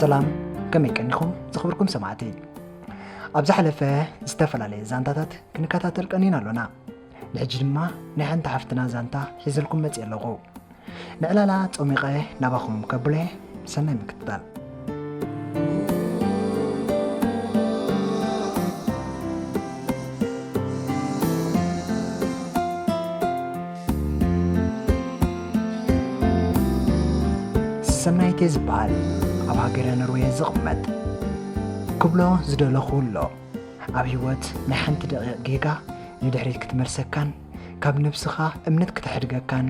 ሰላም፣ ከመይ ቀኒኹም ዝኽብርኩም ሰማዕቲ? ኣብ ዝሓለፈ ዝተፈላለየ ዛንታታት ክንከታተል ቀኒና ኣሎና። ንሕጂ ድማ ናይ ሓንቲ ሓፍትና ዛንታ ሒዘልኩም መጺእ ኣለኹ። ንዕላላ ጾሚቐ ናባኹም ከብሎ፣ ሰናይ ምክትታል። ሰናይቴ ዝበሃል ኣብ ሃገረ ኖርዌ ዝቕመጥ። ክብሎ ዝደለኹ ኣሎ። ኣብ ህይወት ናይ ሓንቲ ደቂቕ ጌጋ ንድሕሪት ክትመልሰካን ካብ ነብስኻ እምነት ክተሕድገካን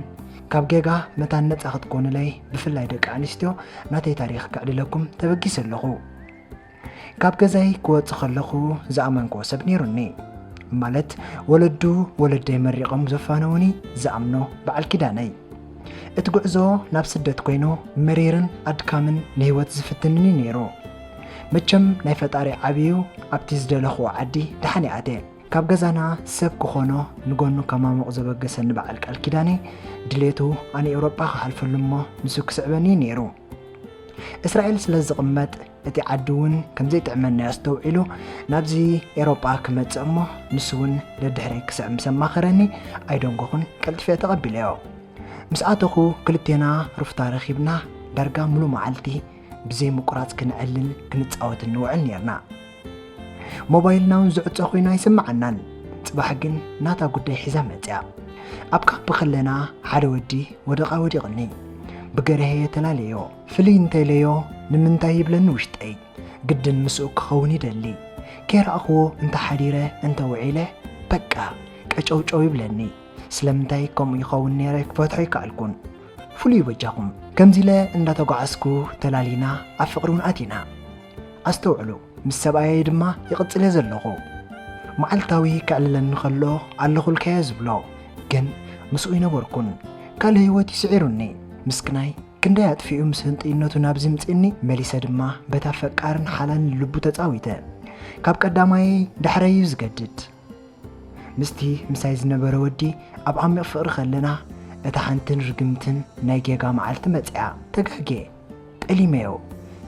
ካብ ጌጋ መታን ነጻ ክትኮኑለይ፣ ብፍላይ ደቂ ኣንስትዮ፣ ናተይ ታሪኽ ከዕልለኩም ተበጊሰ ኣለኹ። ካብ ገዛይ ክወጽእ ከለኹ ዝኣመንክዎ ሰብ ነይሩኒ። ማለት ወለዱ ወለደይ መሪቖም ዘፋነውኒ ዝኣምኖ በዓል ኪዳነይ። እቲ ጉዕዞ ናብ ስደት ኮይኑ መሪርን ኣድካምን ንህይወት ዝፍትንኒ ነይሩ። መቸም ናይ ፈጣሪ ዓብዩ ኣብቲ ዝደለኽዎ ዓዲ ደሓን ይኣተ። ካብ ገዛና ሰብ ክኾኖ ንጎኑ ከማሙቕ ዘበገሰኒ በዓል ቃል ኪዳነይ ድሌቱ ኣነ ኤውሮጳ ክሓልፈሉ እሞ ንሱ ክስዕበኒ ነይሩ። እስራኤል ስለ ዝቕመጥ እቲ ዓዲ እውን ከም ዘይጥዕመኒ ኣስተውዒሉ ናብዚ ኤውሮጳ ክመጽእ እሞ ንሱ እውን ደድሕረይ ክስዕብ ምስ ኣማኸረኒ ኣይደንጎኹን፣ ቀልጥፈ ተቐቢለዮ። ምስ ኣተኹ ክልቴና ሩፍታ ረኺብና ዳርጋ ሙሉ መዓልቲ ብዘይ ምቁራጽ ክንዕልል ክንጻወትን ንውዕል ኔርና። ሞባይልና እውን ዝዕጾ ኮይኑ ኣይስምዓናን። ጽባሕ ግን ናታ ጉዳይ ሒዛ መጽያ። ኣብ ካምፕ ከለና ሓደ ወዲ ወደቓ ወዲቕኒ። ብገርሀየ ተላለዮ። ፍልይ እንተኢለዮ ንምንታይ ይብለኒ ውሽጠይ። ግድን ምስኡ ክኸውን ይደሊ። ከይረኣኽዎ እንተ ሓዲረ እንተ ውዒለ በቃ ቀጨውጨው ይብለኒ። ስለምንታይ ከምኡ ይኸውን ነይረ ክፈትሖ ኣይከኣልኩን። ፍሉይ በጃኹም። ከምዚ ኢለ እንዳተጓዓዝኩ ተላሊና ኣብ ፍቕሪ እውን ኣቲና። ኣስተውዕሉ፣ ምስ ሰብኣየይ ድማ ይቕጽል እየ ዘለኹ። መዓልታዊ ከዕልለኒ ከሎ ኣለኹልካዮ ዝብሎ፣ ግን ምስኡ ይነበርኩን። ካልእ ህይወት ይስዒሩኒ። ምስክናይ ክንደይ ኣጥፊኡ ምስ ህንጥይነቱ ናብዚ ምጽእኒ፣ መሊሰ ድማ በታ ፈቃርን ሓላልን ልቡ ተጻዊተ። ካብ ቀዳማይ ዳሕረይ እዩ ዝገድድ። ምስቲ ምሳይ ዝነበረ ወዲ ኣብ ዓሚቕ ፍቕሪ ከለና፣ እታ ሓንትን ርግምትን ናይ ጌጋ መዓልቲ መጽያ። ተጋግየ። ጠሊመዮ።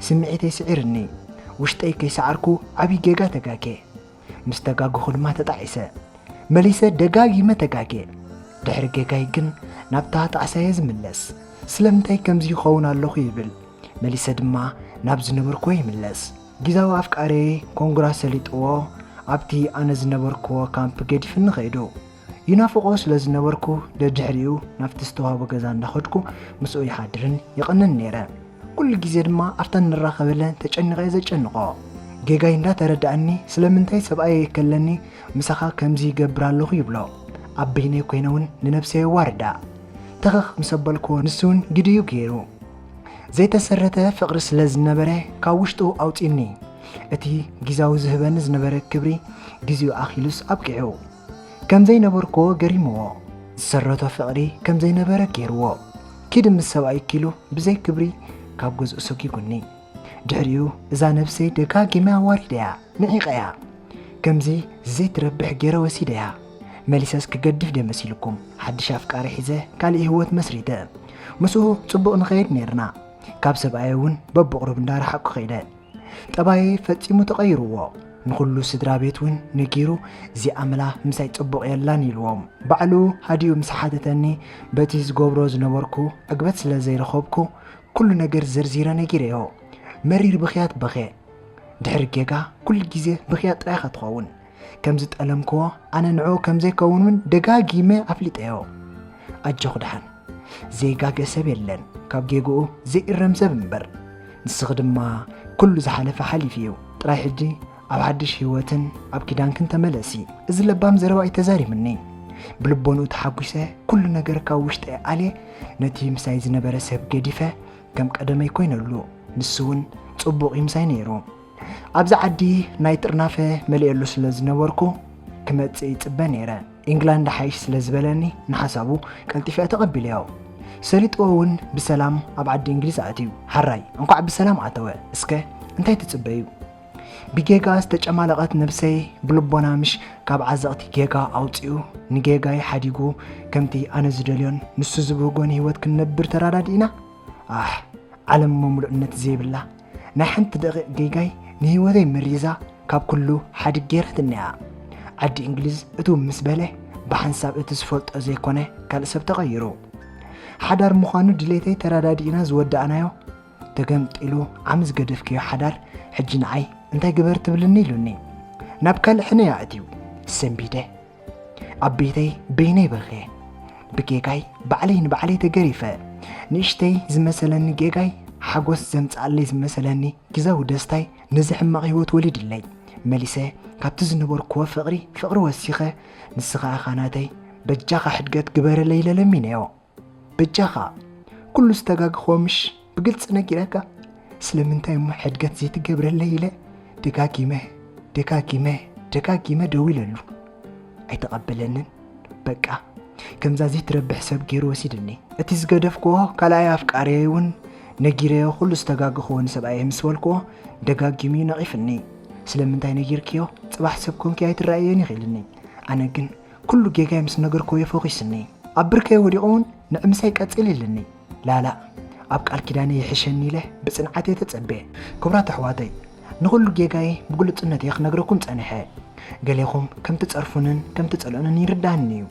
ስምዒተይ ስዒርኒ። ውሽጠይ ከይሰዓርኩ ዓብዪ ጌጋ ተጋግየ። ምስ ተጋገኹ ድማ ተጣዒሰ። መሊሰ ደጋጊመ ተጋግየ። ድሕሪ ጌጋይ ግን ናብታ ጣዕሳየ ዝምለስ። ስለምንታይ ከምዚ ይኸውን ኣለኹ ይብል። መሊሰ ድማ ናብ ዝነበርኩዎ ይምለስ። ጊዛዊ ኣፍቃሪየይ ኮንግራ ሰሊጥዎ ኣብቲ ኣነ ዝነበርኩዎ ካምፕ ገዲፍኒ ኸይዱ። ይናፍቆ ስለ ዝነበርኩ ደድሕሪኡ ናብቲ ዝተዋህቦ ገዛ እንዳኸድኩ ምስኡ ይሓድርን ይቕንን ነይረ። ኩሉ ግዜ ድማ ኣብታ ንራኸበለን ተጨኒቐ እየ ዘጨንቖ። ጌጋይ እንዳተረድኣኒ ስለምንታይ ሰብኣየይ ከለኒ ምሳኻ ከምዚ ይገብር ኣለኹ ይብሎ። ኣብ በይነይ ኮይነ እውን ንነብሰይ የዋርዳ። ተኸኽ ምስ ኣበልክዎ ንሱ እውን ግድኡ ገይሩ። ዘይተሰረተ ፍቕሪ ስለ ዝነበረ ካብ ውሽጡ ኣውጺኒ። እቲ ግዜያዊ ዝህበኒ ዝነበረ ክብሪ ግዜኡ ኣኺሉስ ኣብቂዑ። ከም ዘይነበርክዎ ገሪምዎ። ዝሰረቶ ፍቕሪ ከም ዘይነበረ ገይርዎ። ኪድ ምስ ሰብኣይኪ ኢሉ ብዘይ ክብሪ ካብ ገዝኡ ሰጒጉኒ። ድሕሪኡ እዛ ነብሰይ ደጋጊመ ኣዋሪደያ፣ ንዒቐያ። ከምዚ ዘይትረብሕ ገይረ ወሲደያ። መሊሰስ ክገድፍ ድየ መሲልኩም? ሓድሽ ኣፍቃሪ ሒዘ ካልእ ህይወት መስሪተ። ምስኡ ጽቡቕ ንኸይድ ነይርና። ካብ ሰብኣየ እውን በብቑሩብ እንዳረሓቕኩ ከይደ። ጠባየይ ፈጺሙ ተቐይርዎ። ንኹሉ ስድራ ቤት እውን ነጊሩ፣ እዚኣ መላ ምሳይ ጽቡቕ የላን ኢልዎም። ባዕሉ ሃዲኡ ምስ ሓተተኒ፣ በቲ ዝገብሮ ዝነበርኩ ዕግበት ስለ ዘይረኸብኩ፣ ኩሉ ነገር ዘርዚረ ነጊረዮ። መሪር ብኽያት በኽየ። ድሕሪ ጌጋ ኩሉ ግዜ ብኽያት ጥራይ ኢኻ ትኸውን። ከም ዝጠለምክዎ ኣነ ንዕኡ ከም ዘይከውን እውን ደጋጊመ ኣፍሊጠዮ። ኣጆኹ ደሓን፣ ዘይጋገ ሰብ የለን ካብ ጌግኡ ዘይእረም ሰብ እምበር። ንስኺ ድማ ኩሉ ዝሓለፈ ሓሊፉ እዩ። ጥራይ ሕጂ ኣብ ሓድሽ ህይወትን ኣብ ኪዳንክን ተመለሲ። እዚ ለባም ዘረባ እዩ ተዛሪብኒ። ብልቦንኡ ተሓጒሰ ኩሉ ነገር ካብ ውሽጠይ ኣልየ ነቲ ምሳይ ዝነበረ ሰብ ገዲፈ ከም ቀደመይ ኮይነሉ። ንሱ እውን ጽቡቕ ይምሳይ ነይሩ። ኣብዚ ዓዲ ናይ ጥርናፈ መሊኤሉ ስለ ዝነበርኩ ክመጽእ ይጽበ ነይረ። ኢንግላንድ ሓይሽ ስለ ዝበለኒ ንሓሳቡ ቀልጢፈ ተቐቢለዮ። ሰሊጥዎ እውን ብሰላም ኣብ ዓዲ እንግሊዝ ኣትዩ። ሓራይ እንኳዕ ብሰላም ኣተወ። እስከ እንታይ ትጽበዩ? ብጌጋ ዝተጨማለቐት ነብሰይ ብልቦና ምሽ ካብ ዓዘቕቲ ጌጋ ኣውጺኡ ንጌጋይ ሓዲጉ ከምቲ ኣነ ዝደልዮን ንሱ ዝብህጎን ህይወት ክንነብር ተራዳዲእና? ኣሕ፣ ዓለም እሞ ምሉእነት ዘይብላ፣ ናይ ሓንቲ ደቂቕ ጌጋይ ንህይወተይ መሪዛ ካብ ኩሉ ሓድግ ገይራትኒ እያ። ዓዲ እንግሊዝ እትው ምስ በለ ብሓንሳብ እቲ ዝፈልጦ ዘይኮነ ካልእ ሰብ ተቐይሩ። ሓዳር ምዃኑ ድሌተይ ተረዳዲእና ዝወዳእናዮ ተገምጢሉ ዓሚ ዝገደፍክዮ ሓዳር ሕጂ ንዓይ እንታይ ግበር ትብልኒ ኢሉኒ። ናብ ካልእ ሕነ እያ ኣትዩ ሰንቢደ። ኣብ ቤተይ በይነይ በኽየ። ብጌጋይ ባዕለይ ንባዕለይ ተገሪፈ። ንእሽተይ ዝመሰለኒ ጌጋይ ሓጎስ ዘምጽኣለይ ዝመሰለኒ ግዛዊ ደስታይ ነዚ ሕማቕ ህይወት ወሊድለይ። መሊሰ ካብቲ ዝነበርክዎ ፍቕሪ ፍቕሪ ወሲኸ ንስኻ ኢኻ ናተይ በጃኻ ሕድገት ግበረለይ ኢለ ለሚነዮ። በጃኻ ኩሉ ዝተጋግኾ ምሽ ብግልጺ ነጊረካ ስለምንታይ እሞ ሕድገት ዘይትገብረለይ ኢለ ደጋጊመ ደጋጊመ ደጋጊመ ደዊለሉ ኣይተቐበለንን። በቃ ከምዛ ዘይትረብሕ ሰብ ገይሩ ወሲድኒ። እቲ ዝገደፍክዎ ካልኣይ ኣፍቃሪየይ እውን ነጊረዮ ኩሉ ዝተጋግኽዎ ንሰብኣየ ምስ በልክዎ ደጋጊሙ እዩ ነቒፍኒ። ስለምንታይ ነጊርክዮ ጽባሕ ሰብ ኮንኪ ኣይትረኣየን ኢኺ ኢልኒ። ኣነ ግን ኩሉ ጌጋይ ምስ ነገርክዎ የፈኺስኒ። ኣብ ብርከይ ወዲቑ እውን ንዕምሳይ ቀጺል ኢልኒ። ላላ ኣብ ቃል ኪዳነይ ይሕሸኒ ኢለ ብጽንዓት እየ ተጸቤ። ክቡራት ኣሕዋተይ ንኹሉ ጌጋይ ብግሉጽነት እየ ክነግረኩም ጸኒሐ። ገሌኹም ከም ትጸርፉንን ከም ትጸልኡንን ይርዳኒ እዩ።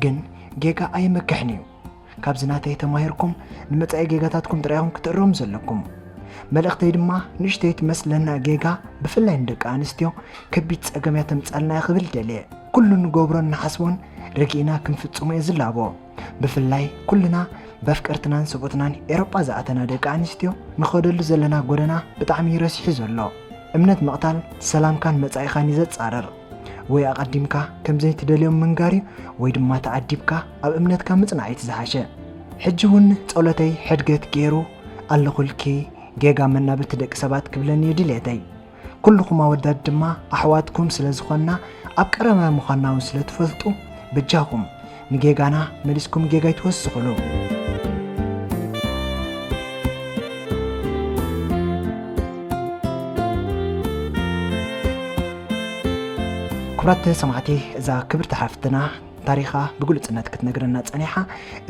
ግን ጌጋ ኣይመክሕን እዩ። ካብዚ ናተይ ተማሂርኩም ንመጻኢ ጌጋታትኩም ጥራይ ኢኹም ክትእረሙ ዘለኩም። መልእኽተይ ድማ ንእሽተይ ትመስለና ጌጋ ብፍላይ ንደቂ ኣንስትዮ ከቢድ ጸገም እያ ተምጻልና እያ ክብል ደልየ። ኩሉ ንገብሮን ንሓስቦን ረጊእና ክንፍጽሞ እየ ዝላቦ። ብፍላይ ኩልና በፍቅርትናን ሰብኡትናን ኤሮጳ ዝኣተና ደቂ ኣንስትዮ ንኸደሉ ዘለና ጎደና ብጣዕሚ እዩ ረሲሑ ዘሎ። እምነት ምቕታል ሰላምካን መጻኢኻን እዩ ዘጻረር። ወይ ኣቐዲምካ ከም ዘይትደልዮም ምንጋር እዩ ወይ ድማ ተኣዲብካ ኣብ እምነትካ ምጽናዕ እዩ ዝሓሸ። ሕጂ እውን ጸሎተይ ሕድገት ገይሩ ኣለኹልኪ ጌጋ መናብርቲ ደቂ ሰባት ክብለኒ እዩ ድሌተይ። ኩልኹም ኣወዳት ድማ ኣሕዋትኩም ስለ ዝኾንና ኣብ ቀረባ ምዃንና እውን ስለ ትፈልጡ በጃኹም ንጌጋና መሊስኩም ጌጋ ይትወስኹሉ። ክቡራት ሰማዕቲ እዛ ክብርቲ ሓፍትና ታሪኻ ብግሉጽነት ክትነግረና ጸኒሓ።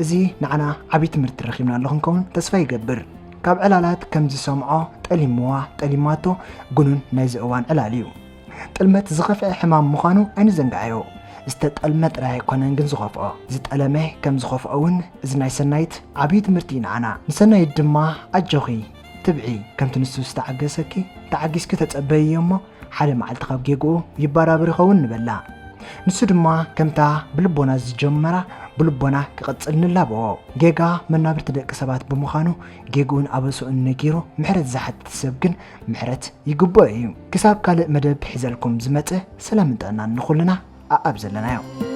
እዚ ንዓና ዓብዪ ትምህርቲ ረኺብናሉ ክንከውን ተስፋ ይገብር። ካብ ዕላላት ከም ዝሰምዖ ጠሊምዋ ጠሊማቶ ግኑን ናይዚ እዋን ዕላል እዩ። ጥልመት ዝኸፍአ ሕማም ምዃኑ ኣይንዘንግዓዮ። ዝተጠልመ ጥራይ ኣይኮነን ግን ዝኸፍኦ። ዝጠለመ ከም ዝኸፍኦ እውን እዚ ናይ ሰናይት ዓብዪ ትምህርቲ እዩ ንዓና። ንሰናይት ድማ ኣጆኺ ትብዒ ከምቲ ንሱ ዝተዓገሰኪ ተዓጊስኪ ተጸበይዮ እሞ ሓደ መዓልቲ ካብ ጌግኡ ይባራብር ይኸውን ንበላ። ንሱ ድማ ከምታ ብልቦና ዝጀመራ ብልቦና ክቕጽል ንላበዎ። ጌጋ መናብርቲ ደቂ ሰባት ብምዃኑ ጌግኡን ኣበስኡን ነጊሩ ምሕረት ዝሓትት ሰብ ግን ምሕረት ይግብኦ እዩ። ክሳብ ካልእ መደብ ሒዘልኩም ዝመጽእ ሰላምን ጥዕናን ንኹልና ኣኣብ ዘለናዮ።